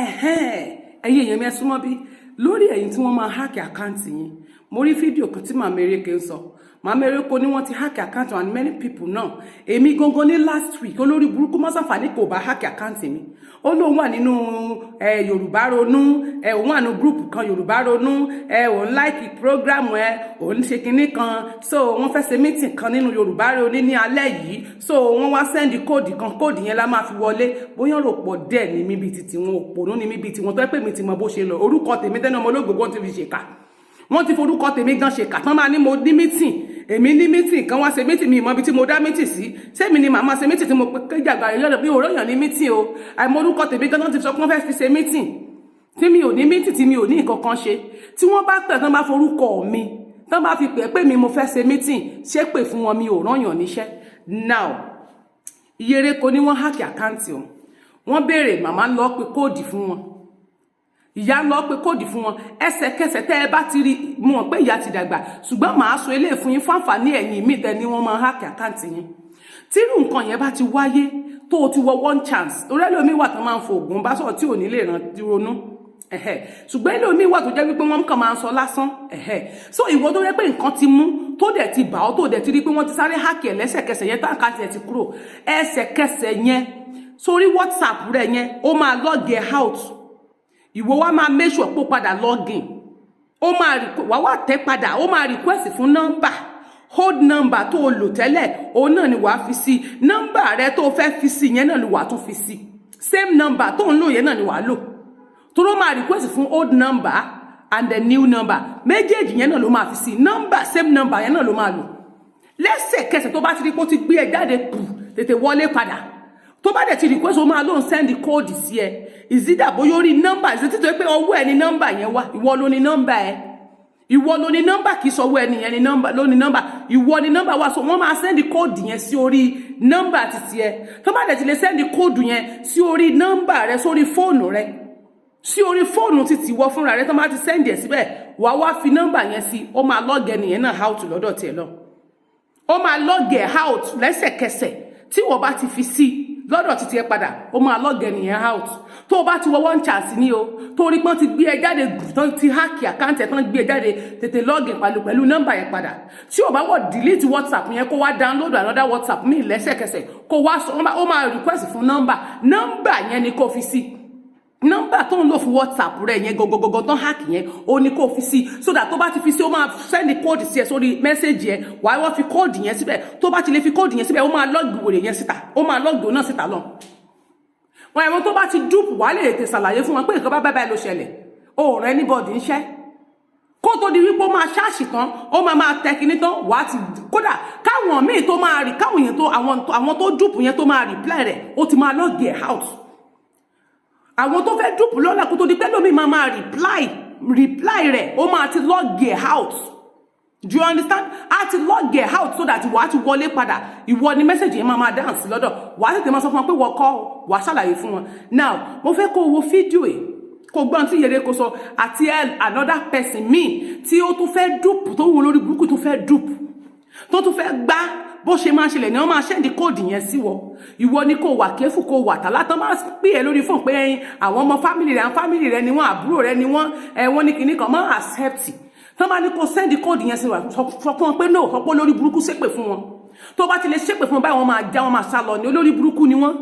Ẹ̀hẹ́n, ẹ̀yin èèyàn mi, ẹ súnmọ́ bí lórí ẹ̀yin tí wọ́n máa hack account yín. Mo rí fídíò kan tí Màmá Ereke ń sọ. Màmá Ereke ní wọ́n ti hack account and many people náà. Èmi gangan ní last week, olórí burúkú mọ́sáfàní kò bá hack account mi. Ó lóun wà nínú ẹ Yorùbá Ronú, ẹ òun wà nínú group kan, Yorùbá Ronú, ẹ òun like program, ẹ òun ṣe kinní kan. So wọ́n fẹ́ ṣe meeting kan nínú Yorùbá Ronú ní alẹ́ yìí, so wọ́n wá send code kan, code yẹn la máa fi wọlé. Bóyá rò pọ̀ dẹ̀ ní mi bíi titi wọn, òpònú ní mi bíi tiwọn, tó yẹ pé mi ti mọ bó ṣe lọ. Orúkọ tèmi tẹ́ni ọmọ olóògbé, wọ́n ti fi ṣèkà, wọ́n ti forúkọ tèmi gan ṣèkà tán. Máa ní mo ní meeting, èmi ní meeting kan, wá ṣe meeting. Mi ìmọ̀ ibi tí mo dá meeting sí. Sẹ́mi ni màmá ṣe meeting tí mo pe kéjàgbá rẹ̀ lọ́dọ̀ bí òróyàn ní meeting o? Àìmọ̀ orúkọ tèmi gan ti sọ pé wọ́n fẹ́ fi ṣe meeting tí mi ò ní meeting, tí mi ò ní nǹkan kan ṣe. Tí wọ́n bá pẹ̀ tán, bá forúkọ mi tán, bá fi pè pé mi mo fẹ́ ṣe meeting, ṣé pè fún wọn? Mi ò rányàn níṣẹ́. Now, Iyereko ní wọ́n hack account o. Wọ́n béèrè, màmá lọ pé code fún wọn, ìyá lọ pé code fún wọn. Ẹsẹ̀kẹsẹ̀ tẹ́ ẹ bá ti rí mọ̀ pé ìyá ti dàgbà, ṣùgbọ́n màá sọ eléyìí fún yín fún àǹfààní ẹ̀yin míì tẹ́ ní wọ́n máa hack account yín. Tírú nǹkan yẹn bá ti wáyé, tó o ti wọ one chance, torí ẹlòmíì wà tán máa ń fo oògùn bá sọ̀rọ̀ tí ò ní lè ronú, ṣùgbọ́n ẹlòmíì wà tó jẹ́ wípé wọ́n kàn máa ń sọ lásán. So ìwọ tó jẹ́ pé nǹkan ti mú, tó dẹ̀ ti bà ọ́, tó dẹ̀ ti rí pé wọ́n ti sáré hack ẹ̀ lẹ́sẹ̀kẹsẹ̀ yẹn, tá account ẹ̀ ti kúrò ẹsẹ̀kẹsẹ̀ yẹn sórí WhatsApp rẹ̀ yẹn, ó máa log ẹ̀ out. Ìwọ wá máa make sure pé ó padà login, ó máa wá wá tẹ́ padà, ó máa request fún nọ́mbà, old number tó o lò tẹ́lẹ̀, òun náà ni wàá fi sí. Nọ́mbà rẹ tó o fẹ́ fi sí yẹn náà ni wàá tún fi sí. Same number tó ń lò yẹn náà ni wàá lò, tó ló máa request fún old number and the new number. Méjèèjì yẹn náà ló máa fi sí. Nọ́mbà, same number yẹn náà ló máa lò. Lẹ́sẹ̀kẹsẹ̀ tó bá ti rí pé ó ti gbé ẹ jáde pù, tètè wọlé padà. Tó bá dẹ̀ ti request, ó máa lóun send code sí ẹ. Ìzídà bóyá ó rí nọ́mbà ìzí títọ́ pé ọwọ́ ẹ ní nọ́mbà yẹn wá. Ìwọ ló ní nọ́mbà ẹ, ìwọ ló ní nọ́mbà, kì í sọ ọwọ́ ẹni yẹn ní nọ́mbà ló ní nọ́mbà, ìwọ ní nọ́mbà wá. So wọ́n máa send code yẹn sí orí nọ́mbà títí ẹ. Tó bá dẹ̀ ti lè send code yẹn sí orí nọ́mbà rẹ, sórí fóònù rẹ, sí orí fóònù títí wọ fúnra rẹ, tó bá ti send ẹ̀ síbẹ̀, wàá wá fi nọ́mbà yẹn sí. Ó máa log ẹnìyẹn náà out lọ́dọ̀ tiẹ̀ lọ. Ó máa log ẹ̀ out lẹ́sẹ̀kẹsẹ̀ tí wọ́n bá ti fi sí lọ́dọ̀ títí ẹ padà. Ó máa log ẹnìyẹn out. Tó o bá ti wọ one chance ní o, torí pọ́n ti gbé ẹ jáde tán, ti hack account ẹ̀ tán, gbé ẹ jáde, tètè login pẹ̀lú nọ́mbà yẹn padà. Tí o bá wọ̀, delete WhatsApp yẹn, kó wá download another WhatsApp míì lẹ́sẹ̀kẹsẹ̀, kó wá sọ. Ó máa request fún nọ́mbà, nọ́mbà yẹn ni kó fi sí. Nọ́mbà tó ń lò fún WhatsApp rẹ yẹn gọgọgọgọ tán hack yẹn, ó ní kó fi sí, so that tó bá ti fi sí, ó máa send code sí ẹ sórí message yẹn. Wàá wọ́n fi code yẹn síbẹ̀. Tó bá ti lè fi code yẹn síbẹ̀, ó máa log wèrè yẹn síta, ó máa log òun náà síta lọ. Wọn ẹ̀wọ̀n tó bá ti dupe, wàá lè tètè ṣàlàyé fún wọn pé nǹkan bá bá báyìí ló ṣẹlẹ̀, ó rẹ anybody ń ṣẹ́. Kó tó di wípé ó máa ṣáàṣì tán, ó máa máa tẹ kinní tán, wàá ti kódà káwọn míì tó máa rí, káwọn èèyàn tó àwọn tó dupe yẹn tó máa reply rẹ̀, ó ti máa log ẹ̀ out. Àwọn tó fẹ́ dupe lọ́la, kó tó di pé lómi máa máa reply rẹ̀, ó máa ti log ẹ̀ out. Do you understand? A ti log ẹ̀ out so that wàá ti wọlé padà. Ìwọ ni message yẹn máa máa dáhùn sí lọ́dọ̀. Wàá tètè máa sọ fún wọn pé wọ́n kọ́, wàá ṣàlàyé fún wọn. Now, mo fẹ́ kó o wo fídíò ẹ̀, kó gbọ́n tí Yereko sọ àti another person míì tí ó tún fẹ́ dupe, tó wù lórí burúkú, tó fẹ́ dupe, tó tún fẹ́ gbá. Bó ṣe máa ṣẹlẹ̀ ni wọ́n máa send code yẹn sí wọ. Ìwọ ni kò wà careful, kò wà tàlá tán máa pè é lórí fóònù pé ẹyin àwọn ọmọ family rẹ, àwọn family rẹ ni wọ́n, àbúrò rẹ ni wọ́n, ẹ wọ́n ní kinní kan, máa accept. Tán bá ní kó send code yẹn sí wa, sọ fún wọn pé no. Sọ pé olórí burúkú, ṣépè fún wọn. Tó bá ti lè ṣépè fún wọn báyìí, wọ́n máa já, wọ́n máa sá lọ ní. Olórí burúkú ni wọ́n.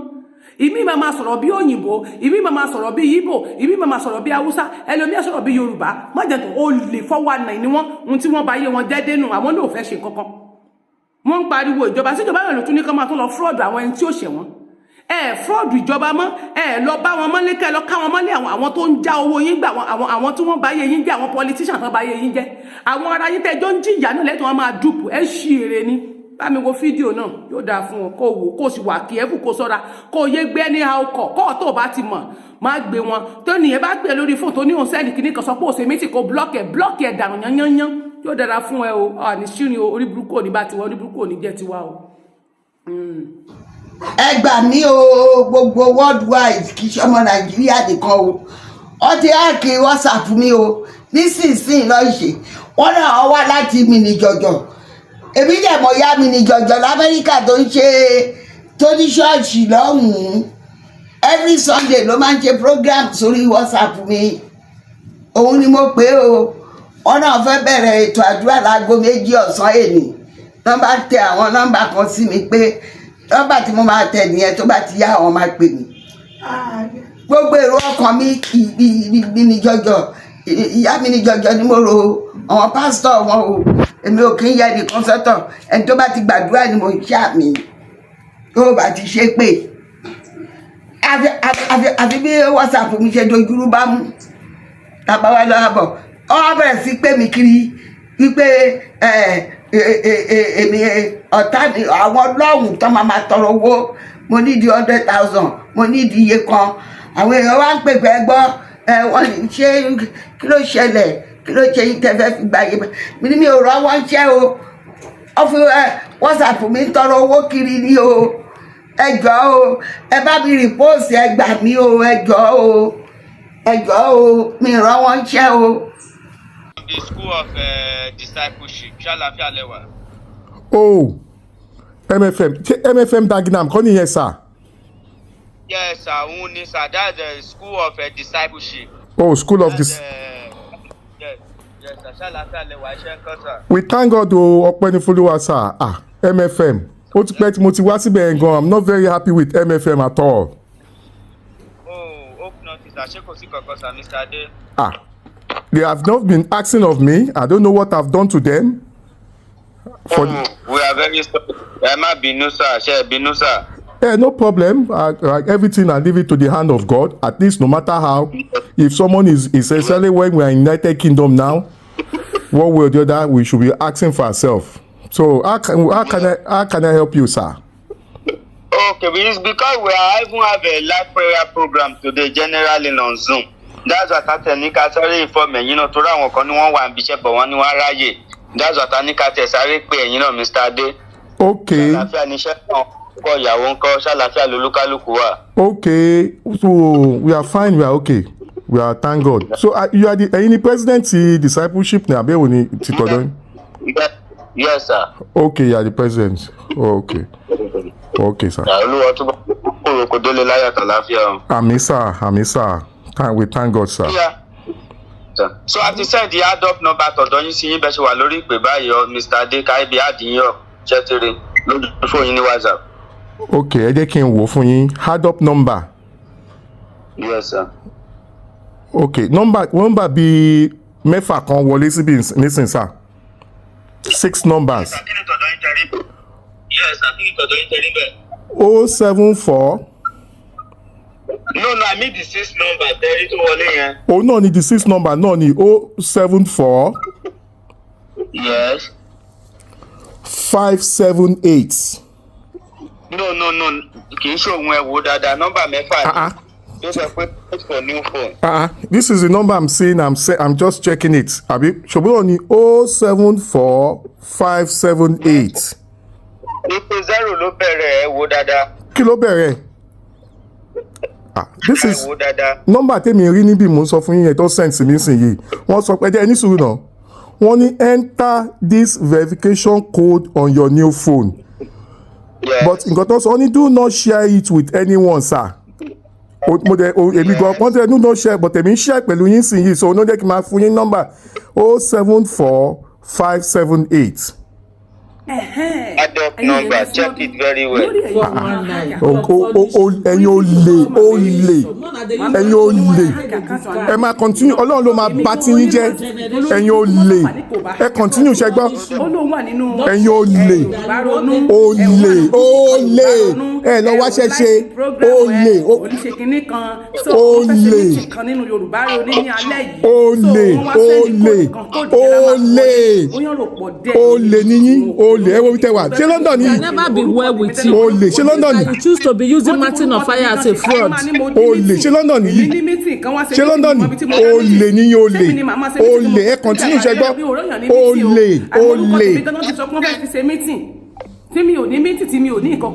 Ìmí máa máa sọ̀rọ̀ bí òyìnbó, ìmí máa máa sọ̀rọ̀ bí Ìgbò, ìmí máa máa sọ̀rọ̀ bí Haúsá, ẹlòmíà sọ̀rọ̀ bí Yorùbá. Má jẹ́ tó o lè fọwọ́ àná ni wọ́n. Ohun tí wọ́n bá yé wọn jẹ́ dénú, àwọn náà ò fẹ́ ṣe nǹkan kan. Wọ́n ń pariwo ìjọba síjọba náà ló tún ní kán máa tún lọ fraud àwọn ẹni tí ó ṣẹ̀ wọ́n. Ẹ fraud ìjọba mọ́, ẹ lọ bá wọn mọ́lé, kẹ́ lọ ká wọn mọ́lé. Àwọn tó ń já owó yín gbà, àwọn tí wọ́n bá yé yín jẹ́, àwọn politician tó bá yé yín jẹ́, àwọn ará yín tẹ́jọ́ ń jìyà náà lẹ́tọ̀ọ́, wọn máa dupe ẹ. Ṣí èrè ni. Bá mi wo fídíò náà, yóò dáa fún ọ. Kó wò, kó sì wà careful, kó ṣọ́ra, kó yé gbé ní ọkọ̀ kó tó bá ti mọ̀ má gbé wọn. Tó nìyẹn bá gbé lórí fóònù tó ní òun send kìíní kan, sọ pé òsè méjì, kó block ẹ̀, block ẹ̀ dànù yányányán. Yóò dára fún ẹ o. Àní ṣírin o. Orí burúkú òní bá tiwa, orí burúkú òní jẹ́ tiwa o. Ẹ gbà mí o, gbogbo worldwide, kì í ṣe ọmọ Nàìjíríà nìkan o. Wọ́n ti hack WhatsApp mi o nísinsìnyí lọ́ọ́ ṣe. Wọ́n náà wá láti mi ní jọjọ. Èmi dẹ̀ mọ̀ ya mi ní jọjọ l'Amẹ́ríkà tó ń ṣe, tó ní ṣọ́ọ̀ṣì lọ́hùn-ún. Every Sunday ló máa ń ṣe program sórí WhatsApp mi. Òun ni mo pè o. Wọn náà fẹ́ bẹ̀rẹ̀ ètò àdúrà láago 2 ọ̀sán èní. Wọ́n bá tẹ àwọn nọ́mbà kan sí mi pé nọ́mbà tí mo máa tẹ̀ nìyẹn, tó bá ti yá, àwọn máa pè mí. Gbogbo èrò ọkàn mi mi ní jọjọ, ìyá mi ní jọjọ ni mo rò ó. Àwọn pásítọ̀ wọn o, èmi ò kí ń yẹ nìkan sọ́tọ̀. Ẹni tó bá ti gbàdúrà ni mo ń ṣàmì, tó bá ti ṣe pé àfi bí WhatsApp mi ṣe dojúrú bá mú tàbá wá lọ́wọ́ bọ̀, ọ wá bẹ̀rẹ̀ sí pé mi kiri wípé ẹ ẹ ẹ èmi ọ̀tá mi, àwọn ọlọ́run tó máa tọrọ owó. Mo ní di 100,000, mo ní di iye kan. Àwọn èèyàn wá ń pè pé gbọ́ ẹ, wọ́n ní ṣé kí ló ṣẹlẹ̀, kí ló ṣe yín tẹ́ fẹ́ fi gba iye? Mi ní mi ò rọ́ wọ́n ṣẹ́ o. Wọ́n fi WhatsApp mi ń tọrọ owó kiri ni o. Ẹ jọ̀ọ́ o, ẹ bá mi repost, ẹ gbà mí o, ẹ jọ̀ọ́ o, ẹ jọ̀ọ́ o, mi rán wọn ṣẹ́ o. The school of discipleship, ṣàlàfíà lẹwà. Oh, MFM, ṣé MFM Dagenham kọ́ nìyẹn, sir? Yes sir, òun ni sir. That's the school of discipleship. Oh, school of That's, this. Yes sir, ṣàlàfíà lẹwà, iṣẹ́ ń kọ́, sir. We thank God o, ọpẹ́ ní f'Olúwa, sir. Ah, MFM, ó ti pẹ́ tí mo ti wá síbẹ̀ yẹn gan. I'm not very happy with MFM at all. Oh, hope not sir. Ṣé kò sí kankan sir, Mr. Ade? Ah, they have not been asking of me. I don't know what I've done to them for. Oh, we are very sorry. Ẹ má bínú sir, ṣe é bínú sir? Yeah, no problem. Everything I leave it to the hand of God. At least, no matter how, if someone is essentially, when we are in United Kingdom now, one way or the other, we should be asking for ourselves. So how can I help you, sir? Okay, but it's because we are even have a live prayer program today, generally on Zoom. That's what I ní ká sáré inform ẹ̀yin náà, torí àwọn kan ní wọ́n wà níbi iṣẹ́ bọ̀, wọ́n ní wọ́n ráyè. That's what I ní ká tẹ̀ sáré pé ẹ̀yin náà, Mr. Ade. Okay. Ṣàlàáfíà níṣẹ́ náà kọ́, ìyàwó ńkọ́, ṣàlàáfíà lolúkálùkù wà? Okay. So we are fine. We are okay. We are, thank God. So you are the ẹ̀yin ni president ti discipleship ní àbẹ̀wò ní ti tọ̀dọ̀ yín? Yes sir. Okay, you are the president. Oh, okay. Okay, sir. Olúwa túbọ̀ kúrò kò délé láyọ̀ tàlàáfíà o. Àmín sir, àmín sir. We thank God, sir. Yeah. So a ti send the add up number tọ̀dọ̀ yín sí yín bẹ́ẹ̀ ṣe wà lórí ìpè báyìí ọ, Mr. Ade káíbi add yín ọ ṣẹ́tìrì lójú fóònù yín ní WhatsApp. Okay, ẹ jẹ́ kí n wò ó fún yín. Add up number. Yes sir. Okay, number bíi mẹ́fà kan wọlé síbi nísìn, sir. Six numbers. Kí ni tọ̀dọ̀ yín tẹ̀rí? Yes sir, kí ni tọ̀dọ̀ yín tẹ̀rí bẹ́ẹ̀? 074. No, I mean the six number tẹ̀rí tó wọlé yẹn. Òun náà ni the six number náà ni 074 Yes. 578. No, kì í ṣòwò, ẹ wò dáadáa, nọ́mbà mẹ́fà ni Ah ah. tó sọ pé wait for new phone. Ah, this is the number I'm seeing. I'm just checking it. Àbí ṣùgbọ́n ní 074578. Ìpè zero ló bẹ̀rẹ̀, ẹ wò dáadáa. Kí ló bẹ̀rẹ̀? Ah, this Ẹ is wò dáadáa. nọ́mbà tèmi rí níbí, mò ń sọ fún yín yẹn tó send sí mi sìn yìí. Wọ́n sọ pé, ẹ jẹ́ ẹ ní sùúrù náà. Wọ́n ní enter this verification code on your new phone. Yes. But nǹkan tó sọ, wọ́n ní do not share it with anyone, sir. Mo dẹ̀ èmi gan wọ́n tẹ̀ do not share, but èmi ń share pẹ̀lú yín sìn yìí, so ó jẹ́ kí n máa fún yín nọ́mbà 074578. Add up number, check it very well. 419. O ẹ̀yin olè, olè, ẹ̀yin olè, ẹ máa continue, Ọlọ́run ló máa bá tí yín jẹ́. Ẹ̀yin olè, ẹ continue, ṣẹ gbọ́? Ó lóun wà nínú Ẹ̀yin olè, olè, olè, ẹ lọ wáṣẹ́ ṣe, olè, oníṣe kinní kan so Olè. wọ́n fẹ́ ṣe meeting kan nínú Yorùbá Ronú ní alẹ́ yìí. Olè, So wọ́n wá send olè, code kan, code yẹn la máa olè. wọlé. Ó yàn rò pọ̀ dẹ́. Olè níyín, olè. Ẹ wo bí tẹ wà, ṣé London yìí? Can never be well with you. Olè, ṣé London And you choose to be using Mountain of Fire as a fraud. Olè, ṣé London yìí? Ṣé London? Olè níyín, olè, olè. Ẹ continue, ṣẹ gbọ́? Olè, olè. Tí mi ò ní meeting, tí mi ò ní nǹkan.